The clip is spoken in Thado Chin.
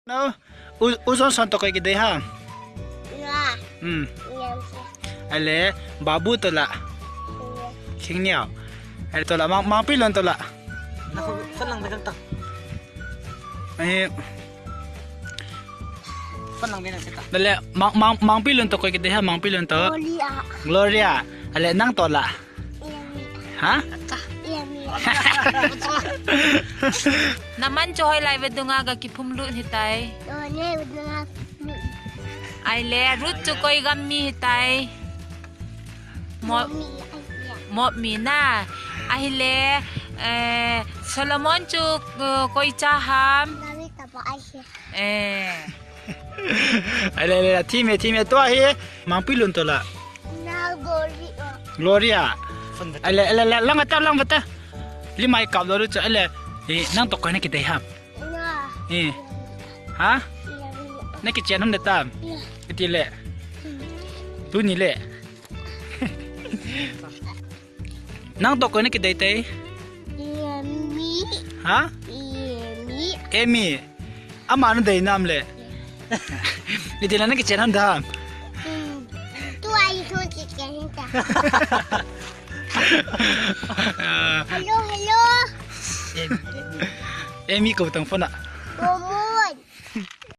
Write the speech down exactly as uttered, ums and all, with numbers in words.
No, u, u Johnson toh koi kidei ham? Nga. Hmm. Nga. Ale, Babu toh la. Nga. Khing niau. Ale toh la, Mang, Mangpilun toh la. Phone lang bel ta. Eh. Phone lang bel ta. Ale, Mang, Mang, Mangpilun toh koi kidei ham, Mangpilun toh. Gloria. Gloria. Ale, nang toh la. Emi. Ha? Emi. Naman chu hoilai ve dunga ga kiphum lut hitai. Done ve dunga. Ahile, Ruth chu koi gam mi hitai. Mo-, Momi, ai, ya. Momi na. Ahile, eh, Solomon chu, eh, koi cha ham. Nami tapa ai se. Eh. Ale, ale, thime, thime, tua hi, Mangpilun toh la. Na Gloria. Gloria. Ale, ale, ale, lang ta, lang ta. Limai kap lo chu, ale. Eh, nang toh koi na kidei ham? Nga. Eh. Ha? Nga. Na kichen hon de tam? Nga. Iti le. Hmm. Tuni le. Nang toh koi na kidei tai? Emi. Ha? Emi. Emi. Ama na dei nam le. Iti le na kichen hon dam? Hmm. Tu ai tu kichen hon dam. Ah. Hello, hello. Emi, Emi. Emi ko tang phone a.